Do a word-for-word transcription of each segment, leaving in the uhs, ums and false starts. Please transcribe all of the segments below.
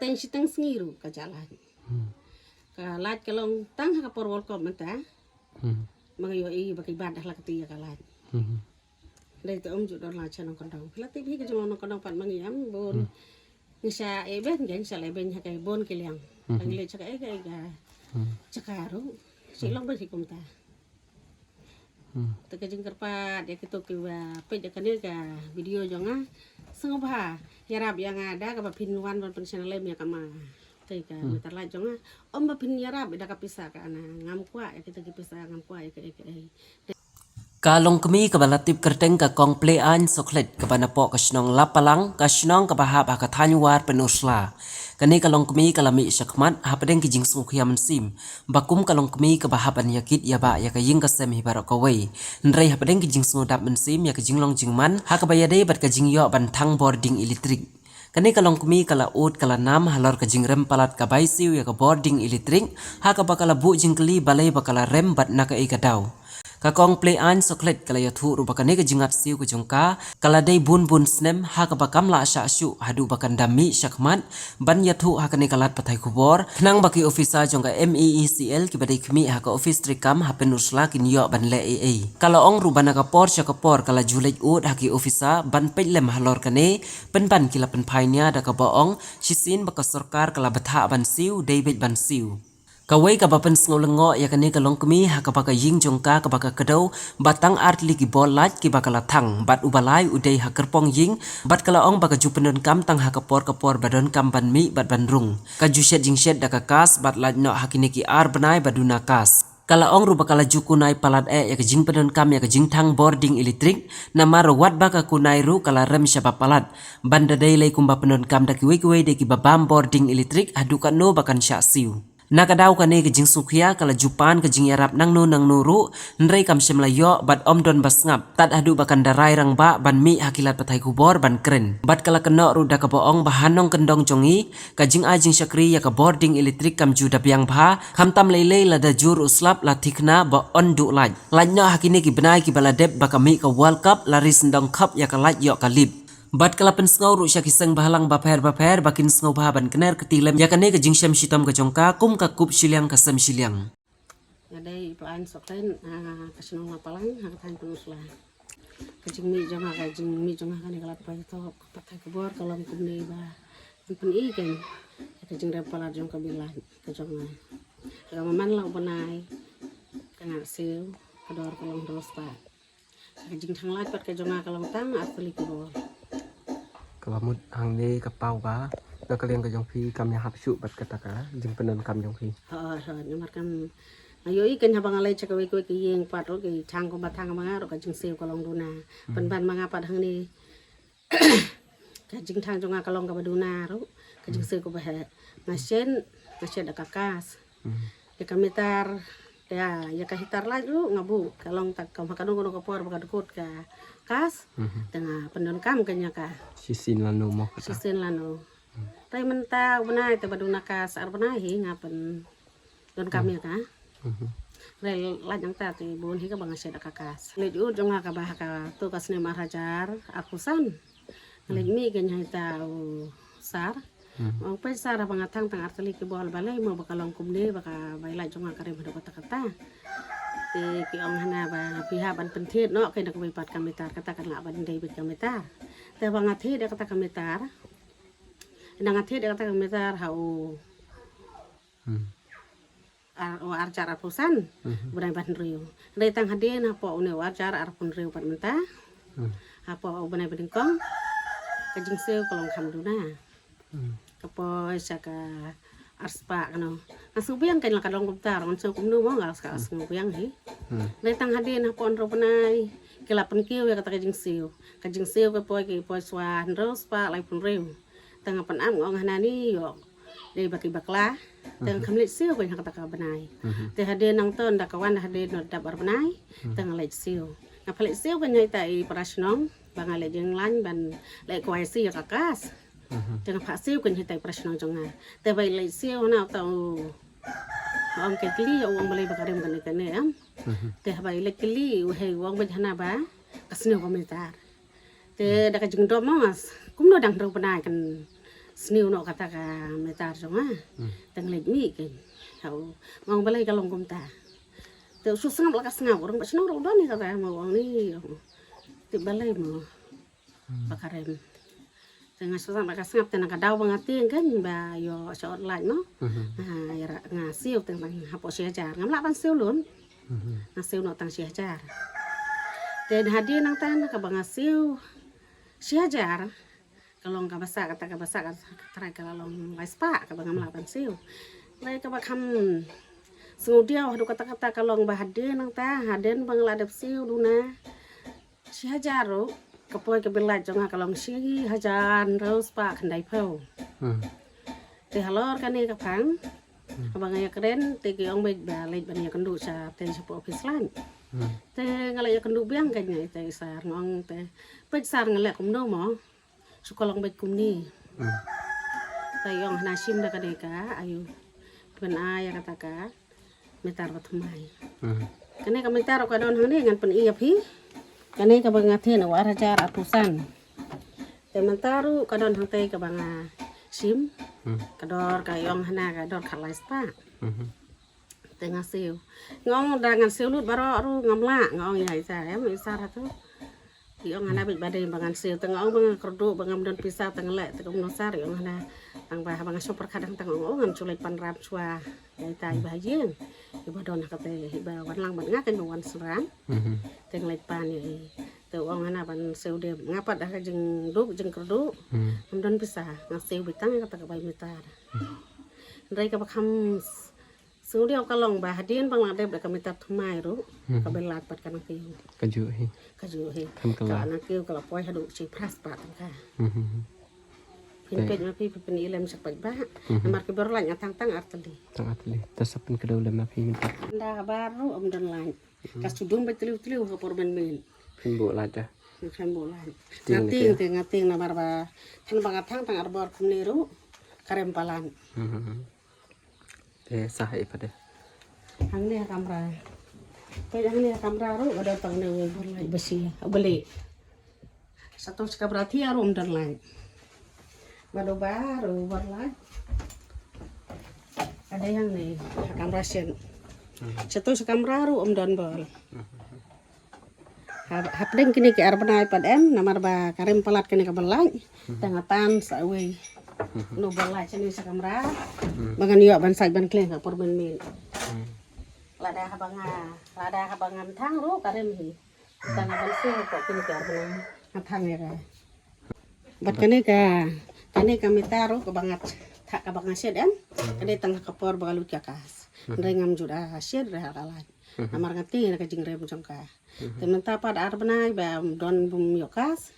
Teng shiteng sngi ruh ka jah lait. Ka lait ka long tang ha ka por World Cup mynta. Ma nga ïohi ba ki bat da la ka ti ïa ka lait. Dei te um ju don la cha nongkyndong. Phi la tip hi ka jong nongkyndong pat ma ngi em bun. Ngi sha e ben, ngi sha le ben ha ka bun ki liang. Ka ngi le cha ka e ka e ka. Cha ka ruh. Shi long ba shi kumta. Te ka jingkyrpad ïa kito kiba peit ïa kane ka video jong nga. Sngewbha ïarap ïa nga da kaba phin wan ban pynshna lem ïa ka ma. Te ka meter lait jong nga. Ym ba phin ïarap da ka pisa ka ana. Ngam kwah ïa kito ki pisa, ngam kwah ïa ka ei ka ei. Ka longkmie kaba la tip kyrteng ka Kong Pleiaiñ Sohkhlet kaba napoh ka shnong Lapalang, ka shnong kaba hap ha ka thaiñ War Pynursla. Kane ka longkmie ka la mih shakhmat hapdeng ki jingsngewkhia mynsiem ba kum ka longkmie kaba hap ban ïakit ïabah ïa ka ïing ka sem hi baroh kawei. Hynrei hapdeng ki jingsngewdap mynsiem ïa ka jinglong jingman ha kaba ïadei bad ka jingïoh ban thang bor ding elektrik. Kane ka longkmie ka la ud ka la nam halor ka jingrem palat ka bai siew ïa ka bor ding elektrik, ha kaba ka la buh jingkylli balei ba ka la rem bad na kaei ka daw. Ka Kong Pleiaiñ Sohkhlet ka la ïathuh ruh ba kane ka jingat siew ka jong ka ka la dei bun bun snem ha kaba kam lah shah shuh haduh ba kan da mih shakhmat ban ïathuh ha kane ka lad pathai khubor, khnang ba ki officer jong ka M E E C L kiba dei khmih ha ka office treikam ha Pynursla kin ïoh ban leh ei ei. Ka la ong ruh ba na ka por sha ka por ka la ju leit ud ha ki officer ban peit lem halor kane, pynban ki la pynphai nia da kaba ong shisien ba ka sorkar ka la bthah ban siew, dei beit ban siew. Kawei kaba pynsngew lyngngoh ïa kane ka longkmie ha kaba ka ïing jong ka kaba ka kdew ba tang artylli ki bor lait kiba ka la thang bad uba lai u dei ha kyrpong ïing bad ka la ong ba ka ju pyndonkam tang ha ka por ka por ba donkam ban mih bad ban rung. Ka ju shet jingshet da ka kas bad lait noh ha kine ki ar bnai ba duna kas. Ka la ong ruh ba ka la ju kunai palat eh ïa ka jingpyndonkam ïa ka jingthang bor ding elektrik, namar wat ba ka kunai ruh ka la rem shaba palat. Ban da dei lei kumba pyndonkam da kiwei kiwei de kiba bam bor ding elektrik haduh katno ba kan shah siew. Na ka daw kane ka jingsngewkhia ka la ju pan ka jingïarap nangno nangno ruh, hynrei kam shym la ïoh bad ym don ba sngap, tad haduh ba kan da rai rangbah ban mih ha ki lad pathai khubor ban kren. Bad ka la kynnoh ruh da kaba ong ba ha nongkyndong jong ngi, ka jingai jingshakri ïa ka bor ding elektrik kam ju da biang bha, khamtam lei lei lada jur u slap la thikna ba yn duh lait. Lait noh ha kine ki bnai kiba la dep ba ka mih ka World Cup la ri sngewdon khap ïa ka lait ïoh ka lip. Bad ka la pynsngew ruh sha ki seng bhalang bapher bapher ba kin sngewbha ban kner kti lem ïa kane ka jingshem shitom ka jong ka kum ka kup shiliang ka sem shiliang. Nga dei i Pleiaiñ Sohkhlet, ah, ka shnong Lapalang, ha ka thaiñ Pynursla. Ka jingmih jong nga, ka jingmih jong nga kane ka lad pathai khubor ka long kumne ba ngan pyni kein ïa ka jingrem palat jong ka bill lait ka jong nga. Ka man la u bnai ka ngat siew, ka dor ka long hynriew spah. Ka jingthang lait pat ka jong nga ka long tang artylli ki bor. Kaba mut hangne ka paw ba na ka liang ka jong phi kam ïahap shuh bad kata ka jingpyndonkam jong phi. Hooid, hooid, namar kam nga ïohi kein haba nga leit sha kawei kawei ka ïing pat ruh ki thang kumba thang ma nga ruh ka jingsiew ka long duna. Pynban ma nga pat hangne ka jingthang jong nga ka long kaba duna ruh, ka jingsiew kaba heh. Nga shet, nga shet da ka kas. Ïa ka meter, ïa, ïa ka heater lait ruh nga buh, ka long tang kum ha kano kano ka por ba ka dkut ka kas. Te nga pyndonkam kein ïa ka. Shisien lano mo kata? Shisien lano. Te mynta u bnai te ba duna kas ar bnai hi nga pyndonkam ïa ka. Re lait nangta te bun hi kaba nga shet da ka kas. Leit ud jong nga kaba ha kato ka snem ar hajar arphew san. Nga leit mih kein ha ita u sar. Nga ong, peit sar, haba nga thang tang artylli ki bor balei mo ba ka long kumne, ba ka bai lait jong nga ka rem haduh katta katta. Te ki ong hana ba phi hap ban pynthied noh kein da kawei pat ka meter, kata kan lah ban dei beit ka meter. Te haba nga thied ïa kata ka meter, haba nga thied ïa kata ka meter ha u ar, u ar hajar arphew san, u bnai ba hynriew. Hynrei tang hadien hapoh une u ar hajar arphew hynriew pat mynta, hapoh u bnai ba nyngkong, ka jingsiew ka long kham duna. Ka poi sha ka ar spah kano. Nga sngewbiang kein la ka long kumta, ngan sngew kumno mo, nga ka sngewbiang hi. Hynrei tang hadien hapoh hynriew bnai ki la pynkiew ïa kata ka jingsiew. Ka jingsiew ka poi, ka poi shuwa hynriew spah laiphew hynriew. Te nga pynap, nga ong hana ni ïoh dei ba ki bakla. Te nga kham leit siew kein ha kata ka bnai. Te hadien nangta ynda ka wan hadien dap ar bnai, te nga leit siew. Nga pha leit siew kein ha ita i para shnong ba nga leit ïeng lain ban leit kwai siew ïa ka kas. Te nga pha siew kein ha ita i para shnong jong nga. Te ba i leit siew na uta u ong, ka kylli ïa u, ong balei ba ka rem kane kane em. Te haba i leit kylli u, hei, u ong beit hana ba ka sniew ka meter. Te da ka jingdom mo, kumno dang hynriew bnai kan Sniew noh kata ka meter jong nga. Hmm. Tang leit mih kein. Hau, nga ong balei ka long kumta. Te u shu sngap la ka sngap, u ong ba shnong ruh don hi kata, ma u ong ni. Te balei mo. Hmm. Ba ka rem. Te nga shu sngap la ka sngap, te na ka daw ba nga tieng kein ba ïoh short light mo. Hmm. Nga ïarap nga siew tang tang hapoh shi hajar. Ngam lah ban siew lun. Hmm. Nga siew noh tang shi hajar. Te hadien nangta na kaba nga siew shi hajar. Ka long kaba sah, kata kaba sah, ka trai ka la long lai spah, kaba ngam lah ban siew. Lai kaba kham sngewdiaw haduh katta katta ka long ba hadien nangta, hadien ba nga la dep siew duna shi hajar ruh, ka poi ka bill light jong nga ka long shi hajar hynriew spah khyndaiphew. Hmm. Te halor kane ka phang, hmm, kaba nga ïakren, te ki ong beit ba leit ban ïakynduh sha te shapoh office light. Hmm. Te nga la ïakynduh biang kein ïa ita i sar, nga ong te, peit sar, nga leh kumno mo. Shu ka long beit kumne. Hmm. Te i ong hana shim da kane ka, ayu. Pyn-ai ïa kata ka meter ba thymmai. Hmm. Kane ka meter ruh ka don hangne, ngan pyni ïa phi. Kane kaba nga thied na u ar hajar arphew san. Te mynta ruh ka don hangtei kaba nga shim. Hmm. Ka dor ka i ong hana ka dor khatlai spah. Hmm. Te nga siew. Nga ong da ngan siew lut baroh ruh ngam lah, nga ong ïa i sar, em, i sar hato. I ong hana beit ba dei ba ngan siew, te nga ong ba nga kyrduh ba ngam don pisa te nga leh, te kumno sar, i ong hana. Tang ba haba nga shu pyrkhat hangta nga ong, oh, ngan shu leit pan ram shuwa ïa ita i ba ha ïing. I ba don ha kata i ba wan lang bad nga kein ba wan synran. Mhm. Te nga leit pan ïa i. Te u ong hana ban siew de, nga pat ha ka jingduk jingkyrduh. Hmm. Ngam don pisa, nga siew beit tang ïa kata ka bai meter. Hmm. Hynrei kaba kham s-, sngewdiaw ka long ba hadien ba nga la dep da ka meter thymmai ruh, hmm, ka bill light pat ka nang kiew. Kajuh hi. Kajuh hi. Kam kylla. Ka nang kiew, ka la poi haduh shi phra spah tyngka. Hmm. Phin peit ma phi, phin pyni lem sha ka paidbah. Hmm. Namar ki bor light nga thang tang ar tylli. Tang ar tylli. Te sa pynkdew lem ma phi mynta. Ynda habar ruh ym don light. Hmm. Ka shu dum beit tliw tliw ha ka por mynmiet. Phin buh light da. Phin buh light. Nga tieng te, nga tieng namar ba than ba nga thang tang ar bor kumne ruh ka rem palat. Hmm. Te sa ha i pat de. Hangne ha kamra. Peit hangne ha kamra ruh ka don tang ne u bor light ba shi, u bali. Sha to sha kamra thiar ruh ym don light. Bad u bar ruh u bor light. Ka dei hangne ha kamra shen. Hmm. Sha to sha kamra ruh ym don bor. Hmm. Ha, hapdeng kine ki ar bnai pat em, namar ba ka rem palat kane ka bor light. Hmm. Te nga tan sa iwei. Hmm. Une u bor light shane sha kamra. Hmm. Ba ngan ïoh ban sait ban khleh ha ka por mynmiet. Hmm. Lada haba nga, lada haba ngam thang ruh ka rem hi. Tang ban siew ko kine ki ar bnai. Nga thang ïa ka. Bad kane ka, kane ka meter ruh kaba nga tha-, kaba nga shet em. Hmm. Ka dei tang ha ka por ba ka lut ka kas. Hmm. Hynrei ngam ju da shet re ha ka light. Hmm. Namar nga tieng ïa ka jingrem jong ka. Hmm. Te mynta pat ar bnai ba don bym ïoh kas.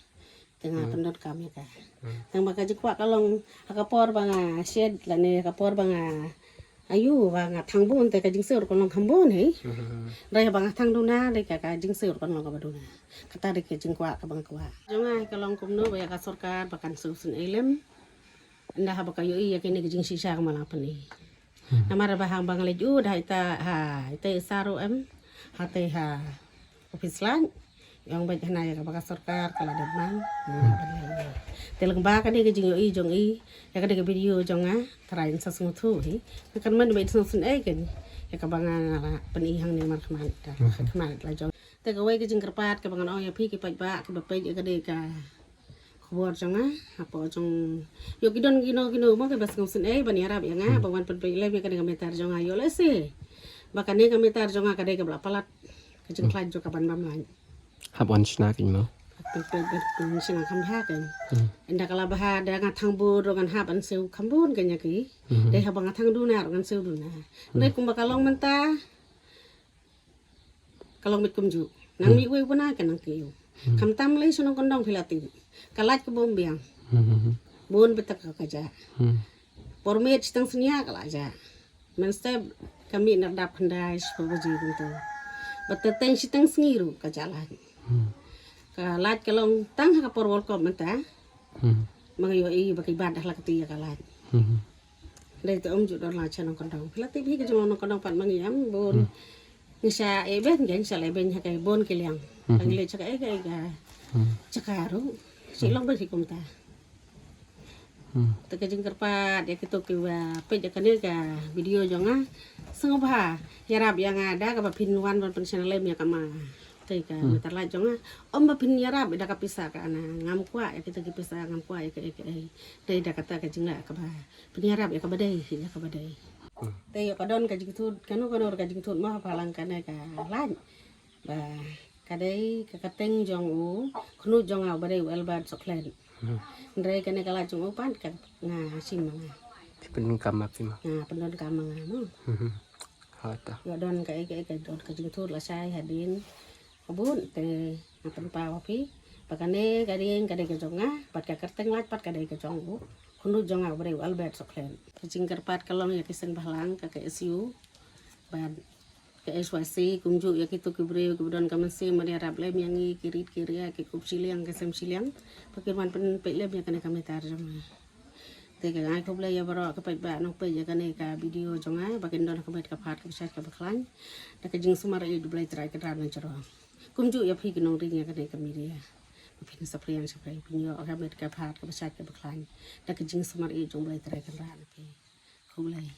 Te nga, hmm, pyndonkam ïa ka. Hmm. Tang ba ka jingkwah ka long ha ka por ba nga shet lane ha ka por ba nga Ayu, ba nga thang bun te ka jingsiew ruh kan long kham bun hi. Mhm. Dei ba nga thang duna, dei ka, ka jingsiew ruh kan long kaba duna. Kata dei ka jingkwah kaba nga kwah. Jong nga ka long kumno ba ïa ka sorkar ba kan sngewsynei lem. Ynda haba ka ïohi ïa kine ki jingshisha ka ma la pyni. Mhm. Namar ba hang ba nga leit u da ita ha, ita i sa ruh em. Ha te ha Office light. Ïong beit hana ïa kaba ka sorkar ka la dep man. Hmm. Te lyngba kane ka jingïohi jong i ïa kane ka video jong nga, tharai in sa sngewthuh hi. Nga kynmaw ba in sngewsynei kein ïa kaba nga la pyni hangne markhmat, da, hmm, markhmat la jong. Te kawei ka jingkyrpad kaba ngan ong ïa phi ki paidbah kiba peit ïa kane ka khubor jong nga, hapoh jong, ïoh ki don kino kino mo kiba sngewsynei ban ïarap ïa nga, hmm, ba wan pynpeit lem ïa kane ka meter jong nga, ïoh lehse ba kane ka meter jong nga ka dei kaba la palat ka jingkhlaiñ jong ka ban bam laiñ. Hap wan shna kein mo. Hap pynpeit ban pynshna kham bha kein. Hmm. Ynda ka la bha da nga thang bun ruh ngan hap ban siew kham bun kein ïa ki. Hmm. Dei haba nga thang duna ruh ngan siew duna. Hmm. Dei kumba ka long mynta. Ka long beit kumjuh. Nang, hmm, mih wei u bnai ka nang kiew. Hmm. Khamtam lei sha nongkyndong phi la tip. Ka lait ka bym biang. Hmm. Bun beit ka, ka jah. Hmm. Por miet shiteng synñia ka la jah. Mynstep ka mih na dap khyndai shiphew baje kumta. Bad teng shiteng sngi ruh ka jah lait. Hmm. Ka lait ka long tang ha ka por World Cup mynta. Hmm. Ma nga ïohi ba ki bat da la ka ti ïa ka lait. Hmm. Dei te ym ju don lait sha nongkyndong. Phi la tip hi ka jinglong nongkyndong pat ma ngi em bun. Hmm. Ngi shah ïa beiñ, ngi shah ïa beiñ ha ka bun ki liang. Hmm. Ka ngi leit sha ka, eh, ka, eh, ka, hmm, jaka ruh. Shi, hmm, long beit hi kumta. Hmm. Te ka jingkyrpad ïa kito kiba peit ïa kane ka video jong nga, sngewbha ïarap ïa nga da kaba phin wan ban pynshna lem ïa ka ma. Te ka, hmm, meter light jong nga, ym ba phin ïarap da ka pisa ka ana, ngam kwah ïa kita ki pisa, ngam kwah ïa ka, ïa ka, ïa ka. Te da kata ka jinglah kaba phin ïarap ïa kaba dei, ïa kaba dei. Hmm. Te ïa ka don ka jingthut, kano kano ka jingthut mo ha phalang kane ka light. Ba ka dei ka kyrteng jong u khyndiat jong nga uba dei u Albert Soklen. Hmm. Hynrei kane ka light jong u pat ka nga shim ma nga. Phi pyndonkam ma phi ma. Nga pyndonkam ma nga mo. Hmm. Hata. Ïa don ka, ka, ka don ka jingthut lashai hadien ka bun te nga pynpaw ha phi ba kane ka dei, ka dei ka jong nga, bad ka kyrteng light pat ka dei ka jong u khyndiat jong nga uba dei u Albert Soklen. Ka jingkyrpad ka long ïa ki seng bhalang ka K S U bad ka K S Y C, kumjuh ïa kito ki briew kiba don ka mynsiem ban ïarap lem ïa ngi, ki rit ki ria, ki kup shiliang ki sem shiliang, ba kin wan pynpeit lem ïa kane ka meter jong nga. Te ka ngai khublei ïa baroh ki paidbah nongpeit ïa kane ka video jong nga, ba kin don ha ka met ka phad kaba shait kaba khlaiñ da ka jingsumar ïa U Blei Trai Kynrad Nongshong. Kumjuh ïa phi ki nongring ïa kane ka media, ba phin saphriang shaphrang, phin ïoh ha ka met ka phad kaba shait kaba khlaiñ da ka jingsumar ïa U Blei Trai Kynrad na phi. Khublei.